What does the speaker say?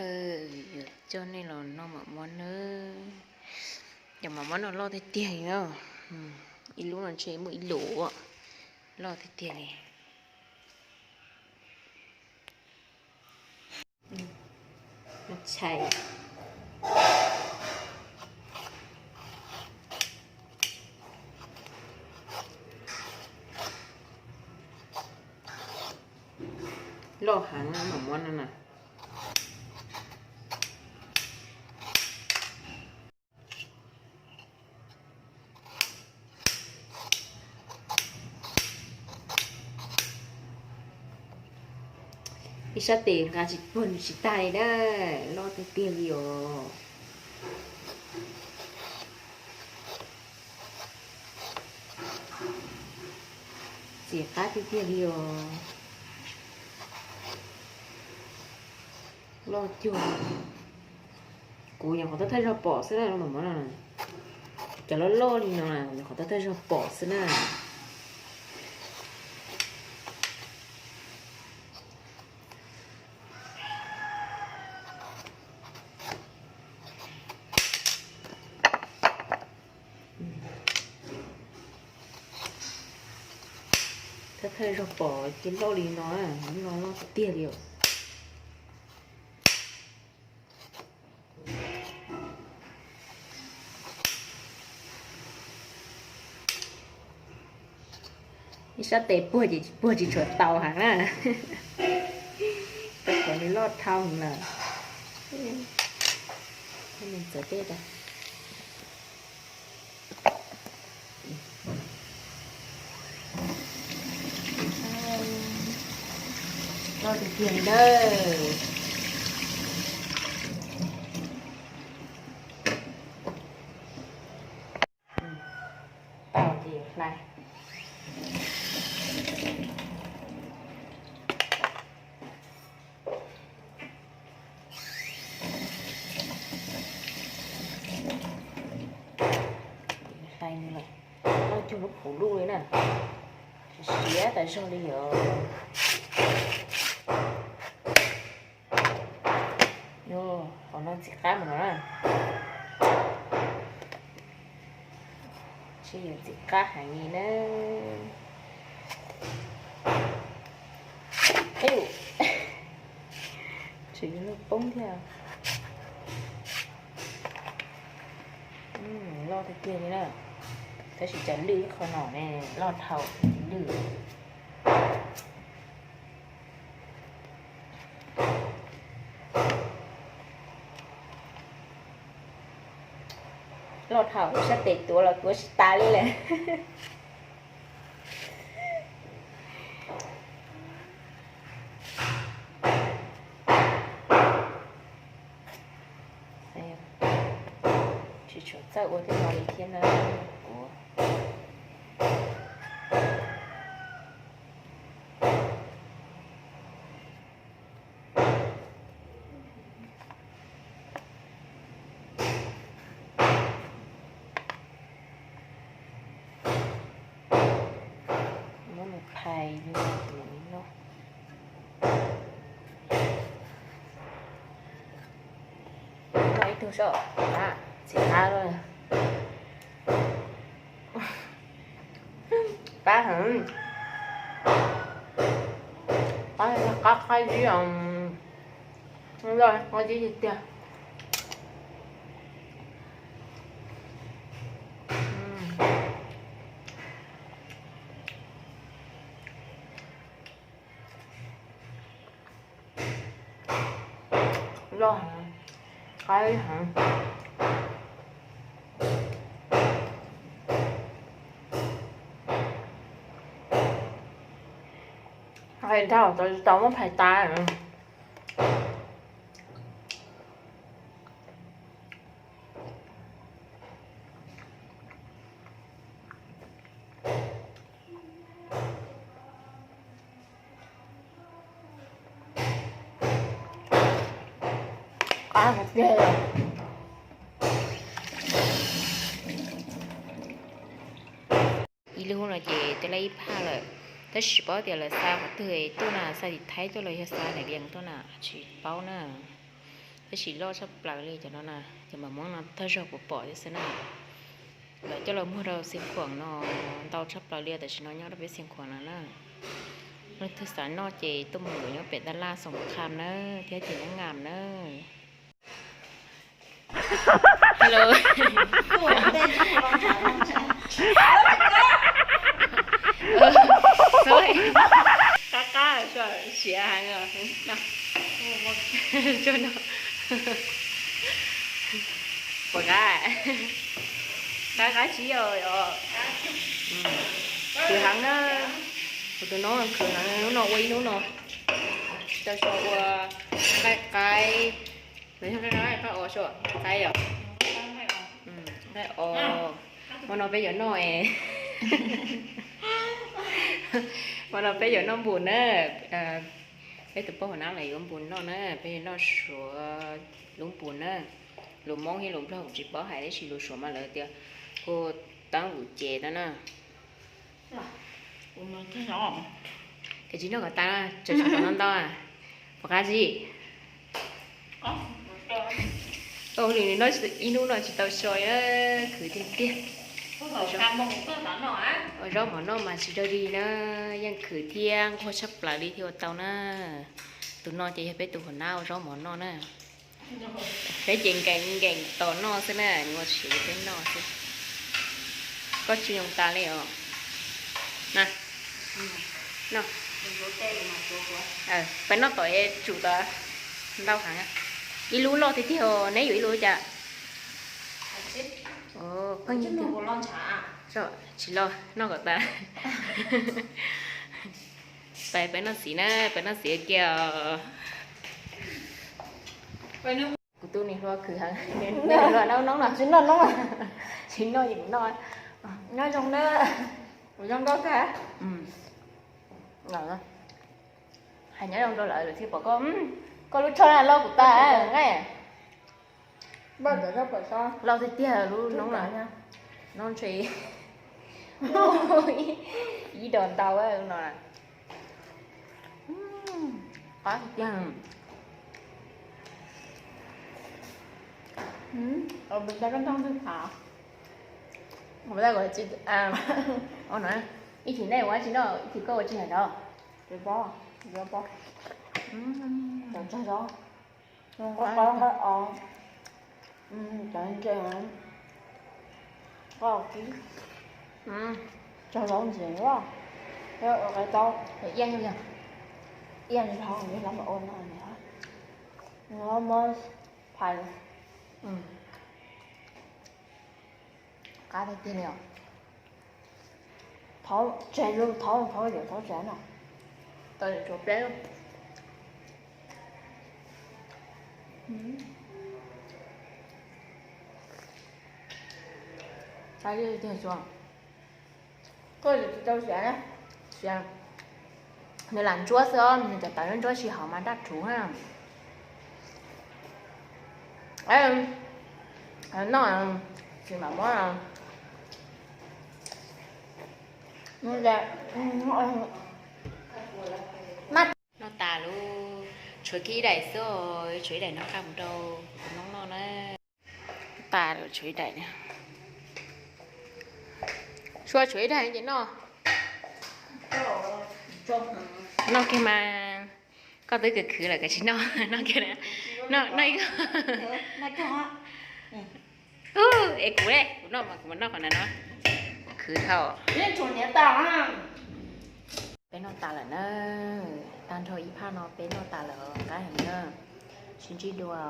Yuav coj nej los noj mam muab nawb. Cov mam muab no loj tiag tiag li na. Ib lub no ntshe muaj ib lus, loj tiag tiag li. Loj heev mam muab no na. Ib sab tes nqa tsis puag tsis tag li na, loj tiag tiag li os. Txiv qab tiag tiag li os. Loj cuag. Kuv nyuam qhuav thawj thawj zaug pom xwb na, cov loj loj li no nyuam qhuav thawj thawj zaug pom xwb na. Thawj thawj zaug pom ces loj li no, loj tiag tiag li os. Ib sab tes puag ces puag tsis tshua tau heev na. Rau qhov nws loj dhau lawm. Txawv tej tas. Loj tiag tiag li na. Tau ces hlais. Hlais nws lawm, loj cuag lub phuv luj li na. Siav tas zog li os. Qhov no ntxim qab mus no na. Tsis yog ntxim qab heev li na. Tseem yuav luag poob thiab. Loj tiag tiag li na. Tab sis cas lwj ib qho no ne, loj dhau lwj. Loj dhau, sab tes tuav los tuav tsis tas li lawm. Tsis tshua txawj ua tej no li thiab na. Kuv muab nws phais li no. Noj ib tug soj, txiv qab lawm. Qab heev. Qab qab qab zib, loj qab zib tiag tiag. Loj heev, qab heev. Hais dhau tau tsis tau muab phais tas. Qab tiag. Ib lub no ces twb laj ib phaj lawm, tab sis tsis paub tias lawv xa qhov twg tuaj na, xa tim Thaib tuaj los yog xa daim lias tuaj na, tsis paub na. Tab sis loj tshaj plaws li cov no na, cov maum mom no thawj zaug kuv pom thiab xwb na. Lawv coj los muag rau Xiav Khuam no ntau tshaj plaws li, tam sim no nyob rau peb Xiav Khuam no na. Leej twg xav noj ces tuaj mus yuav nyob pem Dab Laj Xoom Kham na, thiab ces nyob Ngam na. Hello. Qab qab, siav heev os. Puas qab? Qab qab tsis yog os. Khwv heev na. Kuv tus noob khwv heev, hnub no ua ib hnub no. Tsis tau so ua nqaij qaib. Nqaij os, nqaij os. Hmo no peb yuav noj, hmo no peb yuav noj npus na. Peb tus poj huam nab lawv yuav npus noj na, peb yuav noj suav lub npus na. Lus Hmoob thiab lus Nplog kuv tsis paub hais, tab sis lus suav mas lawv tias hu taab vum ces no na. Koj tsis noj kom tas, tseem tshuav ntau ntau. Puas qab tsis? Ua li no ib hnub no tsis tau so, khwv tiag tiag. Ua zaub mov noj mas tsis dog dig na, yeej khwv thiab nquag tshaj plaws li thiaj ua tau na. Tus no ces yog peb tus huam nab ua zaub mov noj na. Peb ces nkees nkees tos noj xwb na, ua siav peb noj xwb. Koj tsis zoo tas li os. Peb noj tom tsum tas ntau heev. Ib lub loj tiag tiag, neb yuav ib lub cas? Pheej tsis los noj kom tas. Peb noj xis na, peb noj xis kiag os. Kuv tus niam hluas khwv heev, niam hluas noj noob no, tsis noj noob, tsis noj yeej noj. Nyob zoo na, kuv zoo nkauj kawg. Hais nyob zoo rau lawv, lawv thiaj pom koj, koj lub tsho loj kuv tas nqaij. Loj tiag tiag lub noob no, noob ntshe ib dos ntau no. Qab tiag. Ib chim nej ua tsis noj, ib chim koj ua tsis hais rau. Cov ntses, cov zaub ntses, ua qe taub, iab li hov, ua no, muab phais. Qab tiag tiag li os. Thov tseg lub, thov, thov yuav thov tseg no. Tau yuav tshuav peb lub. Qab li tiag tsuas. Koj yuav tsis tau siav na. Siav. Nws lam ntsuab xwb os, nws cov tawv ntsuab tsis hauv mas daj rhuv na. Noj tsis mam muab. Noj tas lawm, tshuav kiag ib daim xwb, tshuav ib daim no qab mus rau kuv noob noj na. Tas lawm, tshuav ib daim. Sua tshuav ib daim ces noj. Noj kiag mas, koj twb khwv khwv lawm kav tsij noj, noj kiag, noj ib ko. Es kuv, kuv noj mas kuv mam noj qhov ntawd no. Khwv dhau. Peb noj tas lawm na, tag nrho ib phaj no peb noj tas lawm, qab heev na. Sib ntsib dua.